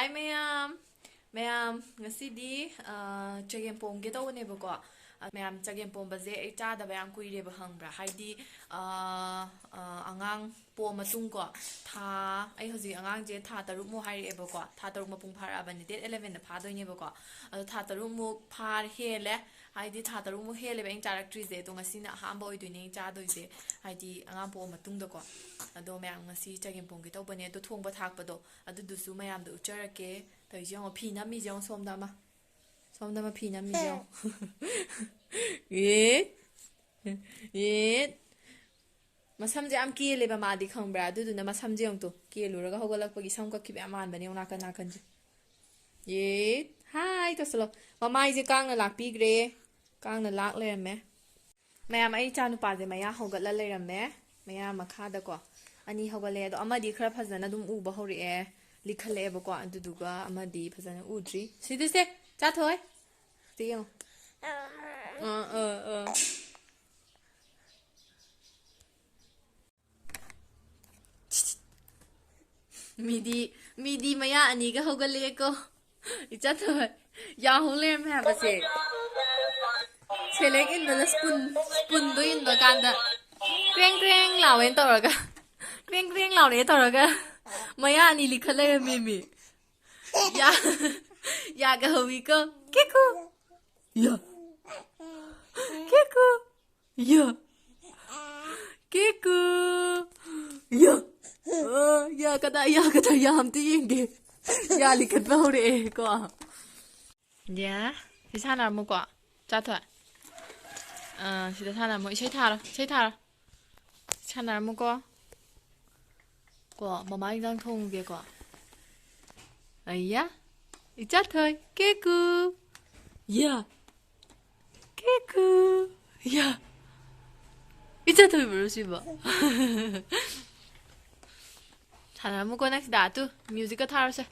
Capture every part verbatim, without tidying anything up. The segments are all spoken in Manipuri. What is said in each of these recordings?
ꯍꯥꯏ ꯃꯌꯥꯝ꯫ ꯃꯌꯥꯝ, ꯉꯁꯤꯗꯤ ꯑ, ꯆꯒꯦꯝ ꯄꯣꯝꯒꯦ ꯇꯧꯕꯅꯦꯕꯀꯣ꯫ ꯑ, ꯃꯌꯥꯝ, ꯆꯒꯦꯝ ꯄꯣꯝꯕꯁꯦ ꯑꯩ ꯆꯥꯗꯕ ꯌꯥꯝ ꯀꯨꯏꯔꯦꯕ, ꯈꯪꯕ꯭ꯔꯥ? ꯍꯥꯏꯗꯤ ꯑ, ꯑ, ꯑꯉꯥꯡ ꯄꯣꯛꯑ ꯃꯇꯨꯡꯀꯣ, ꯊꯥ, ꯑꯩ ꯍꯧꯖꯤꯛ ꯑꯉꯥꯡꯁꯦ ꯊꯥ ꯇꯔꯨꯛꯃꯨꯛ ꯍꯥꯏꯔꯛꯑꯦꯕꯀꯣ, ꯊꯥ ꯇꯔꯨꯛ ꯃꯄꯨꯡ ꯐꯥꯔꯛꯑꯕꯅꯤ, ꯗꯦꯠ ꯑꯦꯂꯚꯦꯟꯗ ꯐꯥꯗꯣꯏꯅꯦꯕꯀꯣ꯫ ꯑꯗꯣ ꯊꯥ ꯇꯔꯨꯛꯃꯨꯛ ꯐꯥꯔ ꯍꯦꯜꯂꯦ, ꯍꯥꯏꯗꯤ ꯊꯥ ꯇꯔꯨꯛꯃꯨꯛ ꯍꯦꯜꯂꯦꯕ ꯑꯩꯅ ꯆꯥꯔꯛꯇ꯭ꯔꯤꯁꯦ꯫ ꯑꯗꯣ ꯉꯁꯤꯅ ꯑꯍꯥꯟꯕ ꯑꯣꯏꯗꯣꯏꯅꯦ ꯑꯩꯅ ꯆꯥꯗꯣꯏꯁꯦ, ꯍꯥꯏꯗꯤ ꯑꯉꯥꯡ ꯄꯣꯛꯑ ꯃꯇꯨꯡꯗꯀꯣ꯫ ꯑꯗꯣ ꯃꯌꯥꯝ, ꯉꯁꯤ ꯆꯒꯦꯝ ꯄꯣꯝꯒꯦ ꯇꯧꯕꯅꯦ꯫ ꯑꯗꯣ ꯊꯣꯡꯕ ꯊꯥꯛꯄꯗꯣ ꯑꯗꯨꯗꯨꯁꯨ ꯃꯌꯥꯝꯗ ꯎꯠꯆꯔꯛꯀꯦ꯫ ꯇꯧꯔꯤꯁꯦ ꯌꯦꯡꯉꯣ, ꯐꯤ ꯅꯝꯃꯤꯁꯦ ꯌꯦꯡꯉꯣ, ꯁꯣꯝꯗ ꯑꯃ, ꯁꯣꯝꯗ ꯑꯃ ꯐꯤ ꯅꯝꯃꯤꯁꯦ ꯌꯦꯡꯉꯣ꯫ ꯌꯦ, ꯌꯦ꯫ ꯃꯁꯝꯁꯦ ꯌꯥꯝ ꯀꯦꯜꯂꯦꯕ ꯃꯥꯗꯤ, ꯈꯪꯕ꯭ꯔꯥ? ꯑꯗꯨꯗꯨꯅ ꯃꯁꯝꯁꯦ ꯌꯦꯡꯉꯨ ꯇꯨ, ꯀꯦꯜꯂꯨꯔꯒ ꯍꯧꯒꯠꯂꯛꯄꯒꯤ ꯁꯝ ꯀꯛꯈꯤꯕ ꯌꯥꯝ ꯃꯥꯟꯕꯅꯦ ꯌꯦꯡꯉꯨ, ꯅꯥꯀꯟ ꯅꯥꯀꯟꯁꯦ꯫ ꯌꯦ, ꯍꯥꯏ ꯇꯧꯁꯜꯂꯣ꯫ ꯃꯃꯥꯏꯁꯦ ꯀꯥꯡꯅ ꯂꯥꯛꯄꯤꯈ꯭ꯔꯦ꯫ ꯀꯥꯡꯅ ꯂꯥꯛ ꯂꯩꯔꯝꯃꯦ꯫ ꯃꯌꯥꯝ, ꯑꯩ ꯏꯆꯥ ꯅꯨꯄꯥꯁꯦ ꯃꯌꯥ ꯍꯧꯒꯠꯂ ꯂꯩꯔꯝꯃꯦ꯫ ꯃꯌꯥ ꯃꯈꯥꯗꯀꯣ ꯑꯅꯤ ꯍꯧꯒꯠꯂꯦ꯫ ꯑꯗꯣ ꯑꯃꯗꯤ ꯈꯔ ꯐꯖꯅ ꯑꯗꯨꯝ ꯎꯕ ꯍꯧꯔꯛꯑꯦ, ꯂꯤꯈꯠꯂꯛꯑꯦꯕꯀꯣ꯫ ꯑꯗꯨꯗꯨꯒ ꯑꯃꯗꯤ ꯐꯖꯅ ꯎꯗ꯭ꯔꯤ꯫ ꯁꯤꯗꯁꯦ, ꯆꯥꯊꯣꯏ꯫ ꯁꯤ ꯌꯦꯡꯉꯣ꯫ ꯑꯥ, ꯑꯥ, ꯑꯥ꯫ ꯃꯤꯗꯤ, ꯃꯤꯗꯤ ꯃꯌꯥ ꯑꯅꯤꯒ ꯍꯧꯒꯠꯂꯛꯑꯦꯀꯣ꯫ ꯏꯆꯥꯊꯣꯏ, ꯌꯥꯍꯧ ꯂꯩꯔꯝꯃꯦ ꯍꯥꯏꯕꯁꯦ꯫ ꯁꯦꯂꯦꯛ ꯏꯟꯕꯗ ꯁ꯭ꯄꯨꯟ, ꯁ꯭ꯄꯨꯟꯗꯣ ꯏꯟꯕ ꯀꯥꯟꯗ ꯀ꯭ꯔꯦꯡ ꯀ꯭ꯔꯦꯡ ꯂꯥꯎꯋꯦꯅ ꯇꯧꯔꯒ, ꯀ꯭ꯔꯦꯡ ꯀ꯭ꯔꯦꯡ ꯂꯥꯎꯔꯛꯑꯦ ꯇꯧꯔꯒ ꯃꯌꯥ ꯑꯅꯤ ꯂꯤꯈꯠ ꯂꯩꯔꯝꯃꯦꯃꯤ꯫ ꯌꯥ, ꯌꯥꯒ ꯍꯧꯋꯤꯀꯣ꯫ ꯀꯦꯀꯨ꯫ ꯌꯥ꯫ ꯀꯦꯀꯨ꯫ ꯌꯥ꯫ ꯀꯦꯀꯨ꯫ ꯌꯥ꯫ ꯑ, ꯌꯥ ꯀꯗꯥꯏ, ꯌꯥ ꯀꯗꯥꯏ, ꯌꯥ ꯑꯝꯇ ꯌꯦꯡꯒꯦ꯫ ꯌꯥ ꯂꯤꯈꯠꯄ ꯍꯧꯔꯛꯑꯦ ꯀꯣ꯫ ꯌꯥ꯫ ꯁꯤ ꯁꯥꯟꯅꯔꯝꯃꯨꯀꯣ꯫ ꯆꯥꯊꯣꯏ꯫ ꯑ, ꯁꯤꯗ ꯁꯥꯟꯅꯔꯝꯃꯣ꯫ ꯏꯁꯩ ꯊꯥꯔꯣ, ꯏꯁꯩ ꯊꯥꯔꯣ꯫ ꯁꯥꯟꯅꯔꯝꯃꯨꯀꯣ꯫ ꯀꯣ, ꯃꯃꯥ ꯏꯟꯖꯥꯡ ꯊꯣꯡꯉꯨꯒꯦꯀꯣ꯫ ꯑꯌꯥ꯫ ꯏꯆꯥꯊꯣꯏ꯫ ꯀꯦꯀꯨ꯫ ꯌꯥ꯫ ꯀꯦꯀꯨ꯫ ꯌꯥ꯫ ꯏꯆꯥꯊꯣꯏꯕꯨꯔꯣ ꯁꯤꯕꯣ? ꯁꯥꯟꯅꯔꯝꯃꯨꯀꯣ ꯅꯪ ꯁꯤꯗ꯫ ꯇꯨ, ꯃ꯭ꯌꯨꯖꯤꯛꯀ ꯊꯥꯔꯣꯁꯦ꯫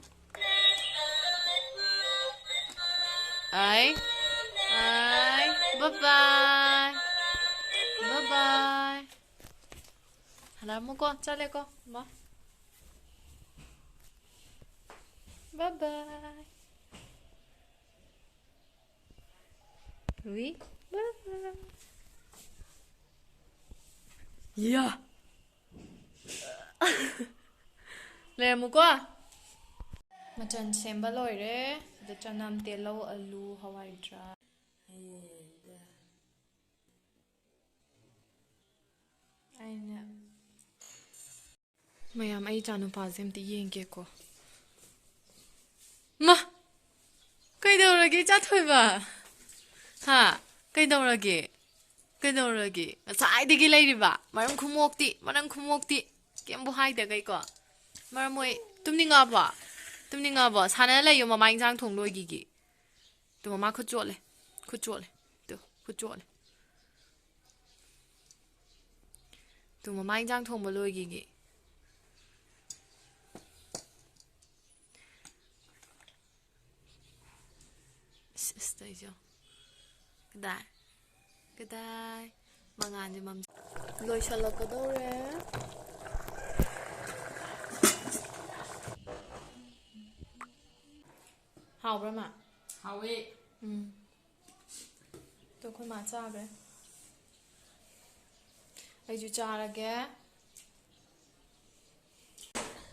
ꯑꯩ, ꯑꯩ, bye bye. Bye bye. ꯁꯥꯟꯅꯔꯝꯃꯨꯀꯣ, ꯆꯠꯂꯦꯀꯣ, ꯃꯥ꯫ Bye bye. Oui, bye bye. ꯌꯥ꯫ ꯂꯩꯔꯝꯃꯨꯀꯣ꯫ ꯃꯆꯜ ꯁꯦꯝꯕ ꯂꯣꯏꯔꯦ꯫ ꯑꯗ ꯆꯅꯝ, ꯇꯤꯜꯍꯧ, ꯑꯂꯨ, ꯍꯋꯥꯏꯗ꯭ꯔꯥꯛ꯫ ꯑꯩꯅ ꯃꯌꯥꯝ, ꯑꯩ ꯏꯆꯥ ꯅꯨꯄꯥꯁꯦ ꯑꯝꯇ ꯌꯦꯡꯒꯦꯀꯣ꯫ ꯃꯥ! ꯀꯩꯗꯧꯔꯒꯦ, ꯏꯆꯥ ꯊꯣꯏꯕ? ꯍꯥ? ꯀꯩꯗꯧꯔꯒꯦ? ꯀꯩꯗꯧꯔꯒꯦ? ꯉꯁꯥꯏꯗꯒꯤ ꯂꯩꯔꯤꯕ? ꯃꯔꯝ ꯈꯨꯃꯣꯛꯇꯤ, ꯃꯔꯝ ꯈꯨꯃꯣꯛꯇꯤ꯫ ꯀꯩꯝꯕꯨ ꯍꯥꯏꯗꯈꯩꯀꯣ꯫ ꯃꯔꯝ ꯃꯣꯏ ꯇꯨꯝꯅꯤꯡꯉꯕꯣ? ꯇꯨꯝꯅꯤꯡꯉꯕꯣ? ꯁꯥꯟꯅ ꯂꯩꯌꯣ, ꯃꯃꯥ ꯏꯟꯖꯥꯡ ꯊꯣꯡ ꯂꯣꯏꯈꯤꯒꯦ꯫ ꯇꯨ, ꯃꯃꯥ ꯈꯨꯠ ꯆꯣꯠꯂꯦ꯫ ꯈꯨꯠ ꯆꯣꯠꯂꯦ꯫ ꯇꯨ, ꯈꯨꯠ ꯆꯣꯠꯂꯦ꯫ ꯇꯨ, ꯃꯃꯥ ꯏꯟꯖꯥꯡ ꯊꯣꯡꯕ ꯂꯣꯏꯈꯤꯒꯦ꯫ ꯏꯁ, ꯏꯁ, ꯇꯧꯏꯁꯦ ꯌꯦꯡꯉꯣ꯫ ꯀꯗꯥꯏ? ꯀꯗꯥꯏ? ꯃꯉꯥꯜꯁꯦ ꯃꯝ-, ꯂꯣꯏꯁꯜꯂꯛꯀꯗꯧꯔꯦ꯫ ꯍꯥꯎꯕ꯭ꯔꯥ, ꯃꯥ? ꯍꯥꯎꯋꯦ꯫ ꯎꯝ꯫ ꯇꯣ, ꯑꯩꯈꯣꯏ ꯃꯥ ꯆꯥꯈ꯭ꯔꯦ꯫ ꯑꯩꯁꯨ ꯆꯥꯔꯒꯦ꯫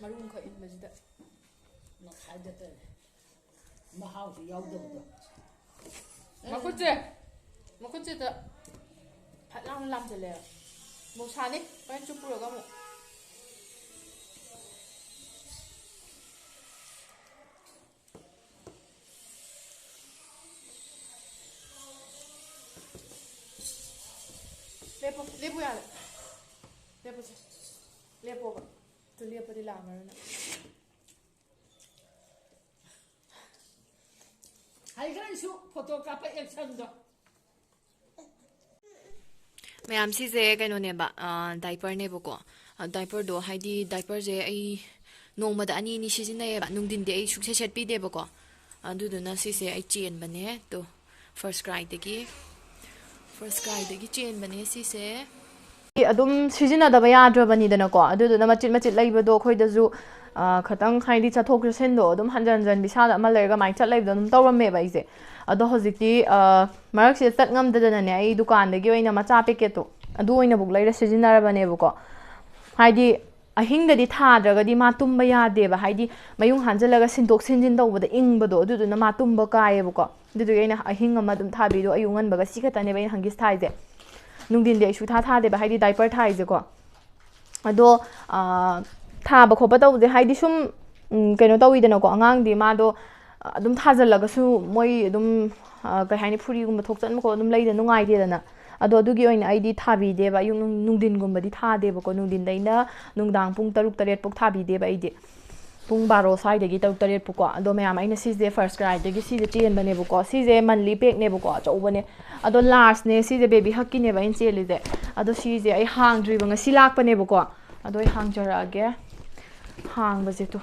ꯃꯔꯨꯝꯈꯛ ꯏꯟꯕꯁꯤꯗ꯫ ꯃꯈꯥꯏꯗ ꯇꯧꯔꯦ꯫ ꯃꯍꯥꯎꯁꯨ ꯌꯥꯎꯗꯕꯗꯣ꯫ ꯃꯈꯨꯠꯁꯦ, ꯃꯈꯨꯠꯁꯤꯗ ꯐꯠ ꯂꯥꯎꯅ ꯂꯥꯝꯁꯤꯜꯂꯦ꯫ ꯃꯣꯁꯥꯅꯤ, ꯍꯣꯔꯦꯟ ꯆꯨꯞꯄꯨꯔꯒ ꯑꯃꯨꯛ꯫ ꯂꯦꯞꯄꯣ, ꯂꯦꯞꯄꯨ ꯌꯥꯔꯦ꯫ ꯂꯦꯞꯄꯨꯁꯦ꯫ ꯂꯦꯞꯄꯣꯕ꯫ ꯑꯗꯨ ꯂꯦꯞꯄꯗꯤ ꯂꯥꯛꯑꯝꯃꯔꯣꯏ ꯅꯪ꯫ ꯍꯩꯈ꯭ꯔꯁꯨ ꯐꯣꯇꯣ ꯀꯥꯞꯄ ꯑꯦꯛꯁꯟꯗꯣ꯫ ꯃꯌꯥꯝ, ꯁꯤꯁꯦ ꯀꯩꯅꯣꯅꯦꯕ, ꯑ, diaperꯅꯦꯕꯀꯣ꯫ ꯑ, diaperꯗꯣ, ꯍꯥꯏꯗꯤ diaperꯁꯦ ꯑꯩ ꯅꯣꯡꯃꯗ ꯑꯅꯤ ꯑꯅꯤ ꯁꯤꯖꯤꯟꯅꯩꯌꯦꯕ, ꯅꯨꯡꯊꯤꯟꯗꯤ ꯑꯩ ꯁꯨꯡꯁꯦꯠ ꯁꯦꯠꯄꯤꯗꯦꯕꯀꯣ꯫ ꯑꯗꯨꯗꯨꯅ ꯁꯤꯁꯦ ꯑꯩ ꯆꯦꯟꯕꯅꯦ꯫ ꯇꯣ, First Cryꯗꯒꯤ, First Cryꯗꯒꯤ ꯆꯦꯟꯕꯅꯦ ꯁꯤꯁꯦ꯫ ꯑꯗꯨꯝ ꯁꯤꯖꯤꯟꯅꯗꯕ ꯌꯥꯗ꯭ꯔꯕꯅꯤꯗꯅꯀꯣ, ꯑꯗꯨꯗꯨꯅ ꯃꯆꯤꯠ ꯃꯆꯤꯠ ꯂꯩꯕꯗꯣ ꯑꯩꯈꯣꯏꯗꯁꯨ ꯑ, ꯈꯇꯪ ꯍꯥꯏꯗꯤ ꯆꯠꯊꯣꯛ ꯆꯠꯁꯤꯟꯗꯣ ꯑꯗꯨꯝ ꯍꯟꯖꯟ ꯍꯟꯖꯟ ꯕꯤꯁꯥꯜꯗ ꯑꯃ ꯂꯩꯔꯒ ꯑꯗꯨꯃꯥꯏꯅ ꯆꯠ ꯂꯩꯕꯗꯣ ꯑꯗꯨꯝ ꯇꯧꯔꯝꯃꯦꯕ ꯑꯩꯁꯦ꯫ ꯑꯗꯣ ꯍꯧꯖꯤꯛꯇꯤ, ꯑ, ꯃꯔꯛꯁꯤꯗ ꯆꯠ ꯉꯝꯗꯗꯅꯅꯦ, ꯑꯩ ꯗꯨꯀꯥꯟꯗꯒꯤ ꯑꯣꯏꯅ ꯃꯆꯥ ꯄꯦꯀꯦꯠꯇꯣ, ꯑꯗꯨ ꯑꯣꯏꯅꯕꯨꯛ ꯂꯩꯔ ꯁꯤꯖꯤꯟꯅꯔꯕꯅꯦꯕꯀꯣ꯫ ꯍꯥꯏꯗꯤ ꯑꯍꯤꯡꯗꯗꯤ ꯊꯥꯗ꯭ꯔꯒꯗꯤ ꯃꯥ ꯇꯨꯝꯕ ꯌꯥꯗꯦꯕ꯫ ꯍꯥꯏꯗꯤ ꯃꯌꯨꯡ ꯍꯥꯟꯖꯜꯂꯒ ꯁꯤꯟꯗꯣꯛ ꯁꯤꯟꯖꯤꯟ ꯇꯧꯕꯗ ꯏꯪꯕꯗꯣ, ꯑꯗꯨꯗꯨꯅ ꯃꯥ ꯇꯨꯝꯕ ꯀꯥꯏꯌꯦꯕꯀꯣ꯫ ꯑꯗꯨꯗꯨꯒꯤ ꯑꯩꯅ ꯑꯍꯤꯡ ꯑꯃ ꯑꯗꯨꯝ ꯊꯥꯕꯤꯗꯣ, ꯑꯌꯨꯛ ꯉꯟꯕꯒ ꯁꯤ ꯈꯛꯇꯅꯦꯕ ꯑꯩꯅ ꯍꯪꯒꯤꯁ ꯊꯥꯏꯁꯦ꯫ ꯅꯨꯡꯊꯤꯟꯗꯤ ꯑꯩ ꯁꯨꯊꯥ ꯊꯥꯗꯦꯕ, ꯍꯥꯏꯗꯤ ꯗꯥꯏꯄꯔ ꯊꯥꯏꯁꯦꯀꯣ꯫ ꯑꯗꯣ, ꯑ, ꯊꯥꯕ ꯈꯣꯠꯄ ꯇꯧꯕꯁꯦ ꯍꯥꯏꯗꯤ ꯁꯨꯝ, ꯎꯝ, ꯀꯩꯅꯣ ꯇꯧꯋꯤꯗꯅꯀꯣ, ꯑꯉꯥꯡꯗꯤ ꯃꯥꯗꯣ, ꯑ, ꯑꯗꯨꯝ ꯊꯥꯖꯜꯂꯒꯁꯨ ꯃꯣꯏ ꯑꯗꯨꯝ, ꯑ, ꯀꯩ ꯍꯥꯏꯅꯤ, ꯐꯨꯔꯤꯒꯨꯝꯕ ꯊꯣꯛꯆꯟꯕ ꯈꯣꯠꯄ ꯑꯗꯨꯝ ꯂꯩꯗꯅ, ꯅꯨꯡꯉꯥꯏꯇꯦꯗꯅ꯫ ꯑꯗꯣ ꯑꯗꯨꯒꯤ ꯑꯣꯏꯅ ꯑꯩꯗꯤ ꯊꯥꯕꯤꯗꯦꯕ, ꯑꯌꯨꯛ ꯅꯨꯡ-, ꯅꯨꯡꯊꯤꯟꯒꯨꯝꯕꯗꯤ ꯊꯥꯗꯦꯕꯀꯣ, ꯅꯨꯡꯊꯤꯟꯗꯩꯅ ꯅꯨꯡꯗꯥꯡ ꯄꯨꯡ ꯇꯔꯨꯛ ꯇꯔꯦꯠ ꯐꯥꯎ ꯊꯥꯕꯤꯗꯦꯕ ꯑꯩꯗꯤ꯫ ꯄꯨꯡ ꯕꯥꯔꯣ ꯁ꯭ꯋꯥꯏꯗꯒꯤ ꯇꯔꯨꯛ ꯇꯔꯦꯠ ꯐꯥꯎꯀꯣ꯫ ꯑꯗꯣ ꯃꯌꯥꯝ, ꯑꯩꯅ ꯁꯤꯁꯦ ꯐꯥꯔꯁ ꯀ꯭ꯔꯥꯏꯗꯒꯤ ꯁꯤꯁꯦ ꯆꯦꯟꯕꯅꯦꯕꯀꯣ꯫ ꯁꯤꯁꯦ ꯃꯟꯂꯤ ꯄꯦꯛꯅꯦꯕꯀꯣ, ꯑꯆꯧꯕꯅꯦ꯫ ꯑꯗꯣ ꯂꯥꯔꯖꯅꯦ, ꯁꯤꯁꯦ ꯕꯦꯕꯤ ꯍꯛꯀꯤꯅꯦꯕ ꯑꯩꯅ ꯆꯦꯜꯂꯤꯁꯦ꯫ ꯑꯗꯣ ꯁꯤꯁꯦ ꯑꯩ ꯍꯥꯡꯗ꯭ꯔꯤꯕ, ꯉꯁꯤ ꯂꯥꯛꯄꯅꯦꯕꯀꯣ꯫ ꯑꯗꯣ ꯑꯩ ꯍꯥꯡꯖꯔꯛꯑꯒꯦ꯫ ꯍꯥꯡꯕꯁꯦ ꯇꯨ,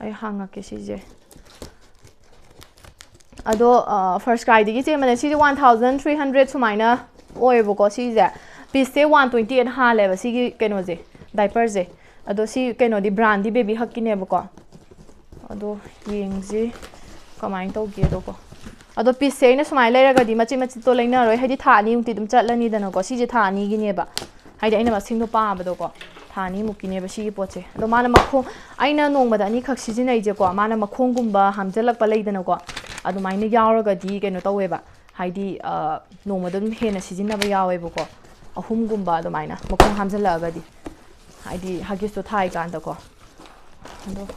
ꯑꯩ ꯍꯥꯡꯉꯛꯀꯦ ꯁꯤꯁꯦ꯫ ꯑꯗꯣ, ꯑ, ꯐꯥꯔꯁ ꯀ꯭ꯔꯥꯏꯗꯒꯤ ꯆꯦꯟꯕꯅꯦ꯫ ꯁꯤꯁꯦ ꯋꯥꯟ ꯊꯥꯎꯖꯟ ꯊ꯭ꯔꯤ ꯍꯟꯗ꯭ꯔꯦꯠ ꯁꯨꯃꯥꯏꯅ ꯑꯣꯏꯌꯦꯕꯀꯣ꯫ ꯁꯤꯁꯦ ꯄꯤꯁꯁꯦ ꯋꯥꯟ ꯇ꯭ꯋꯦꯟꯇꯤ ꯑꯩꯠ ꯍꯥꯜꯂꯦꯕ, ꯁꯤꯒꯤ ꯀꯩꯅꯣꯁꯦ, ꯗꯥꯏꯄꯔꯁꯦ꯫ ꯑꯗꯣ ꯁꯤ ꯀꯩꯅꯣꯗꯤ, ꯕ꯭ꯔꯥꯟꯗꯤ ꯕꯦꯕꯤ ꯍꯛꯀꯤꯅꯦꯕꯀꯣ꯫ ꯑꯗꯣ ꯌꯦꯡꯁꯤ ꯀꯃꯥꯏꯅ ꯇꯧꯒꯦꯗꯣꯀꯣ꯫ ꯑꯗꯣ ꯄꯤꯁꯁꯦ ꯑꯩꯅ ꯁꯨꯃꯥꯏꯅ ꯂꯩꯔꯒꯗꯤ ꯃꯆꯤꯠ ꯃꯆꯤꯠꯇꯣ ꯂꯩꯅꯔꯣꯏ, ꯍꯥꯏꯗꯤ ꯊꯥ ꯑꯅꯤꯃꯨꯛꯇꯤ ꯑꯗꯨꯝ ꯆꯠꯂꯅꯤꯗꯅꯀꯣ꯫ ꯁꯤꯁꯦ ꯊꯥ ꯑꯅꯤꯒꯤꯅꯦꯕ, ꯍꯥꯏꯗꯤ ꯑꯩꯅ ꯃꯁꯤꯡꯗꯣ ꯄꯥꯕꯗꯣꯀꯣ, ꯊꯥ ꯑꯅꯤꯃꯨꯛꯀꯤꯅꯦꯕ ꯁꯤꯒꯤ ꯄꯣꯠꯁꯦ꯫ ꯑꯗꯣ ꯃꯥꯅ ꯃꯈꯣꯡ, ꯑꯩꯅ ꯅꯣꯡꯃꯗ ꯑꯅꯤꯈꯛ ꯁꯤꯖꯤꯟꯅꯩꯁꯦꯀꯣ, ꯃꯥꯅ ꯃꯈꯣꯡꯒꯨꯝꯕ ꯍꯥꯝꯖꯜꯂꯛꯄ ꯂꯩꯗꯅꯀꯣ, ꯑꯗꯨꯃꯥꯏꯅ ꯌꯥꯎꯔꯒꯗꯤ ꯀꯩꯅꯣ ꯇꯧꯋꯦꯕ, ꯍꯥꯏꯗꯤ, ꯑ, ꯅꯣꯡꯃꯗ ꯑꯗꯨꯝ ꯍꯦꯟꯅ ꯁꯤꯖꯤꯟꯅꯕ ꯌꯥꯎꯋꯦꯕꯀꯣ꯫ ꯑꯍꯨꯝꯒꯨꯝꯕ ꯑꯗꯨꯃꯥꯏꯅ ꯃꯈꯣꯡ ꯍꯥꯝꯖꯜꯂꯛꯑꯒꯗꯤ, ꯍꯥꯏꯗꯤ ꯍꯒꯤꯁꯇꯣ ꯊꯥꯏꯀꯥꯟꯗꯀꯣ꯫ ꯑꯗꯣ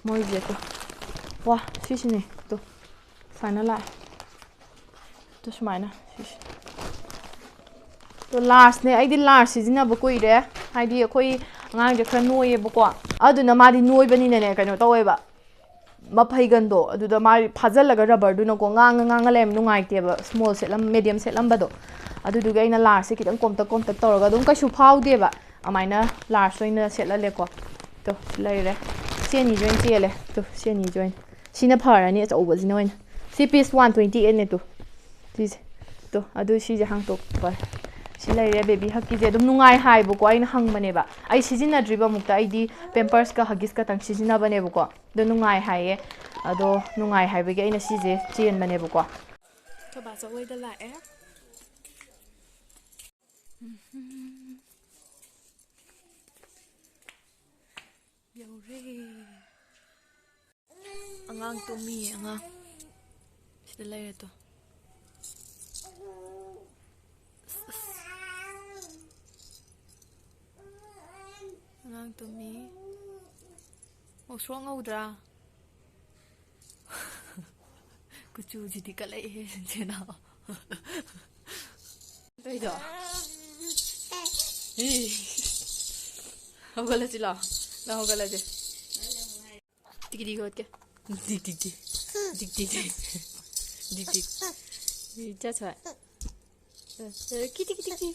ꯃꯣꯏꯁꯦ ꯇꯨ, ꯋꯥ, ꯁꯤꯁꯤꯅꯦ ꯇꯨ, ꯁꯨꯃꯥꯏꯅ ꯂꯥꯛꯑꯦ꯫ ꯇꯨ ꯁꯨꯃꯥꯏꯅ, ꯁꯤꯁꯦ꯫ ꯇꯨ ꯂꯥꯔꯖꯅꯦ, ꯑꯩꯗꯤ ꯂꯥꯔꯖ ꯁꯤꯖꯤꯟꯅꯕ ꯀꯨꯏꯔꯦ, ꯍꯥꯏꯗꯤ ꯑꯩꯈꯣꯏ ꯑꯉꯥꯡꯁꯦ ꯈꯔ ꯅꯣꯏꯌꯦꯕꯀꯣ, ꯑꯗꯨꯅ ꯃꯥꯗꯤ ꯅꯣꯏꯕꯅꯤꯅꯅꯦ ꯀꯩꯅꯣ ꯇꯧꯋꯦꯕ, ꯃꯐꯩꯒꯟꯗꯣ ꯑꯗꯨꯗ ꯃꯥ ꯐꯥꯖꯤꯜꯂꯒ ꯔꯕꯔꯗꯨꯅꯀꯣ ꯉꯥꯡꯉ ꯉꯥꯡꯉ ꯂꯩꯔꯝ ꯅꯨꯡꯉꯥꯏꯇꯦꯕ, ꯁ꯭ꯃꯣꯜ ꯁꯦꯠꯂꯝ, ꯃꯦꯗꯤꯌꯝ ꯁꯦꯠꯂꯝꯕꯗꯣ꯫ ꯑꯗꯨꯗꯨꯒꯤ ꯑꯩꯅ ꯂꯥꯔꯖꯁꯦ ꯈꯤꯇꯪ ꯀꯣꯝꯇꯛ ꯀꯣꯝꯇꯛ ꯇꯧꯔꯒ ꯑꯗꯨꯝ ꯀꯩꯁꯨ ꯐꯥꯎꯗꯦꯕ, ꯑꯗꯨꯃꯥꯏꯅ ꯂꯥꯔꯖ ꯑꯣꯏꯅ ꯁꯦꯠꯍꯜꯂꯦꯀꯣ꯫ ꯇꯣ ꯁꯤ ꯂꯩꯔꯦ, ꯁꯤ ꯑꯅꯤꯁꯦ ꯑꯣꯏꯅ ꯆꯦꯜꯂꯦ꯫ ꯇꯣ ꯁꯤ ꯑꯅꯤꯁꯦ ꯑꯣꯏꯅ, ꯁꯤꯅ ꯐꯔꯅꯤ ꯑꯆꯧꯕꯁꯤꯅ ꯑꯣꯏꯅ꯫ ꯁꯤ ꯄꯤꯁ ꯋꯥꯟ ꯇ꯭ꯋꯦꯟꯇꯤ ꯑꯩꯠꯅꯦ ꯇꯨ, ꯁꯤꯁꯦ꯫ ꯇꯣ ꯑꯗꯨ ꯁꯤꯁꯦ ꯍꯥꯡꯇꯣꯛꯄ꯫ ꯁꯤ ꯂꯩꯔꯦ ꯕꯦꯕꯤ ꯍꯛꯀꯤꯁꯦ꯫ ꯑꯗꯨꯝ ꯅꯨꯡꯉꯥꯏ ꯍꯥꯏꯕꯀꯣ꯫ ꯑꯩꯅ ꯍꯪꯕꯅꯦꯕ, ꯑꯩ ꯁꯤꯖꯤꯟꯅꯗ꯭ꯔꯤꯕ ꯑꯃꯨꯛꯇ, ꯑꯩꯗꯤ ꯄꯦꯝꯄꯔꯁꯀ ꯍꯒꯤꯁ ꯈꯛꯇꯪ ꯁꯤꯖꯤꯟꯅꯕꯅꯦꯕꯀꯣ꯫ ꯑꯗꯣ ꯅꯨꯡꯉꯥꯏ ꯍꯥꯏꯌꯦ꯫ ꯑꯗꯣ ꯅꯨꯡꯉꯥꯏ ꯍꯥꯏꯕꯒꯤ ꯑꯩꯅ ꯁꯤꯁꯦ ꯆꯦꯟꯕꯅꯦꯕꯀꯣ꯫ ꯑꯩꯈꯣꯏ ꯕꯥ ꯖꯒꯣꯏꯗ ꯂꯥꯛꯑꯦ꯫ ꯌꯧꯔꯦ꯫ ꯑꯉꯥꯡ ꯇꯨꯝꯃꯤꯌꯦ, ꯑꯉꯥꯡ꯫ ꯁꯤꯗ ꯂꯩꯔꯦ ꯇꯣ꯫ ꯑꯁ, ꯑꯁ꯫ ꯑꯉꯥꯡ ꯇꯨꯝꯃꯤ꯫ ꯉꯧꯁ꯭ꯔꯣꯛ ꯉꯧꯗ꯭ꯔꯥ? ꯀꯨꯆꯨꯁꯤꯗꯤ ꯀꯜꯂꯛꯏꯍꯦ, ꯁꯦꯅꯥ꯫ ꯀꯩꯗꯣ? ꯏ꯫ ꯍꯧꯒꯠꯂꯁꯤ ꯂꯥꯛꯑꯣ꯫ ꯅꯪ ꯍꯧꯒꯠꯂꯁꯦ꯫ ꯇꯤꯛ ꯇꯤꯛ ꯍꯣꯠꯀꯦ꯫ ꯇꯤꯛ ꯇꯤꯛ ꯇꯤꯛ꯫ ꯇꯤꯛ ꯇꯤꯛ ꯇꯤꯛ꯫ ꯇꯤꯛ ꯇꯤꯛ꯫ ꯏ, ꯆꯠꯈ꯭ꯔꯦ꯫ ꯀꯤꯇꯤ ꯀꯤꯇꯤ ꯀꯤ꯫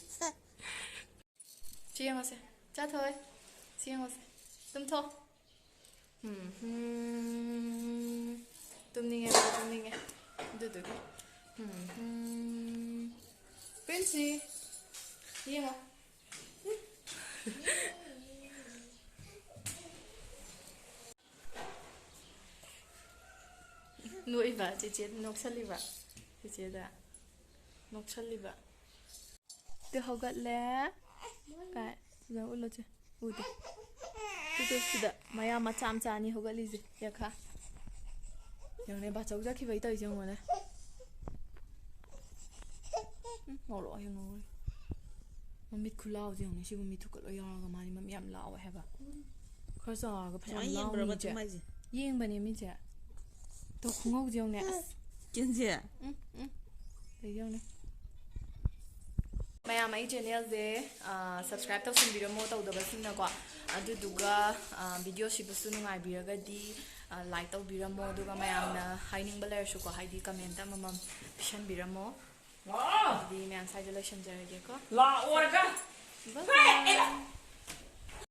ꯁꯤ ꯌꯦꯡꯉꯣꯁꯦ꯫ ꯆꯥꯊꯣꯛꯑꯦ꯫ ꯁꯤ ꯌꯦꯡꯉꯣꯁꯦ꯫ ꯇꯨꯝꯊꯣꯛꯑꯣ꯫ ꯎꯝ, ꯍꯨꯝ꯫ ꯇꯨꯝꯅꯤꯡꯉꯦ, ꯃꯥ ꯇꯨꯝꯅꯤꯡꯉꯦ꯫ ꯑꯗꯨꯗꯨꯒꯤ꯫ ꯎꯝ, ꯍꯨꯝ꯫ ꯄ꯭ꯔꯤꯟꯁꯤ꯫ ꯌꯦꯡꯉꯣ꯫ ꯅꯣꯛꯏꯕ, ꯆꯦꯆꯦ ꯅꯣꯛꯁꯜꯂꯤꯕ꯫ ꯆꯦꯆꯦꯗ ꯅꯣꯛꯁꯜꯂꯤꯕ꯫ ꯇꯨ ꯍꯧꯒꯠꯂꯦ꯫ ꯀꯥꯏ? ꯁꯤꯗ ꯎꯠꯂꯣ ꯆꯦ꯫ ꯎꯗꯦ꯫ ꯇꯨ, ꯇꯨ, ꯁꯤꯗ ꯃꯌꯥ ꯃꯆꯥ ꯃꯆꯥ ꯑꯅꯤ ꯍꯧꯒꯠꯂꯤꯁꯦ꯫ ꯌꯦꯡꯈꯥ꯫ ꯌꯦꯡꯉꯨꯅꯦ, ꯕꯥꯆꯧ ꯆꯠꯈꯤꯕꯩ ꯇꯧꯔꯤꯁꯦ ꯌꯦꯡꯉꯨꯅꯦ꯫ ꯎꯝ, ꯉꯧꯔꯣꯛ ꯍꯦꯛ ꯉꯧꯔꯦ꯫ ꯃꯃꯤꯠ ꯈꯨꯂꯥꯎꯁꯦ ꯌꯦꯡꯉꯨꯅꯦ꯫ ꯁꯤꯕꯨ ꯃꯤꯠ ꯊꯨꯛꯀ ꯂꯣꯏ ꯌꯥꯎꯔꯒ ꯃꯥꯗꯤ ꯃꯃꯤꯠ ꯌꯥꯝ ꯂꯥꯎꯋꯦ ꯍꯥꯏꯕ꯫ ꯈꯔ ꯆꯥꯎꯔꯒ ꯐꯖꯅ ꯌꯥꯝ ꯌꯦꯡꯕ꯭ꯔꯕ ꯂꯥꯎꯅꯤ ꯆꯦ꯫ ꯆꯨꯝ ꯍꯥꯏꯁꯦ? ꯌꯦꯡꯕꯅꯦ ꯃꯤꯁꯦ꯫ ꯇꯣ ꯈꯨꯉꯧꯁꯦ ꯌꯦꯡꯉꯨꯅꯦ꯫ ꯑꯁ꯫ ꯀꯦꯟꯖꯦ꯫ ꯎꯝ, ꯎꯝ꯫ ꯁꯤꯗ ꯌꯦꯡꯉꯨꯅꯦ꯫ ꯃꯌꯥꯝ ꯑꯩ ꯆꯦꯅꯦꯜꯁꯦ, ꯑ, subscribe ꯇꯧꯁꯤꯟꯕꯤꯔꯝꯃꯣ ꯇꯧꯗꯕꯁꯤꯡꯅꯀꯣ꯫ ꯑꯗꯨꯗꯨꯒ, ꯑ, video ꯁꯤꯕꯨꯁꯨ ꯅꯨꯡꯉꯥꯏꯕꯤꯔꯒꯗꯤ, ꯑ, like ꯇꯧꯕꯤꯔꯝꯃꯣ꯫ ꯑꯗꯨꯒ ꯃꯌꯥꯝꯅ ꯍꯥꯏꯅꯤꯡꯕ ꯂꯩꯔꯁꯨꯀꯣ, ꯍꯥꯏꯗꯤ comment ꯑꯃꯃꯝ ꯄꯤꯁꯟꯕꯤꯔꯝꯃꯣ꯫ ꯑꯗꯨꯗꯤ ꯃꯌꯥꯝ ꯁ꯭ꯋꯥꯏꯗ ꯂꯣꯏꯁꯤꯟꯖꯔꯒꯦꯀꯣ꯫ ꯂꯥꯛꯑꯣ ꯍꯥꯏꯕ꯫ Bye bye꯫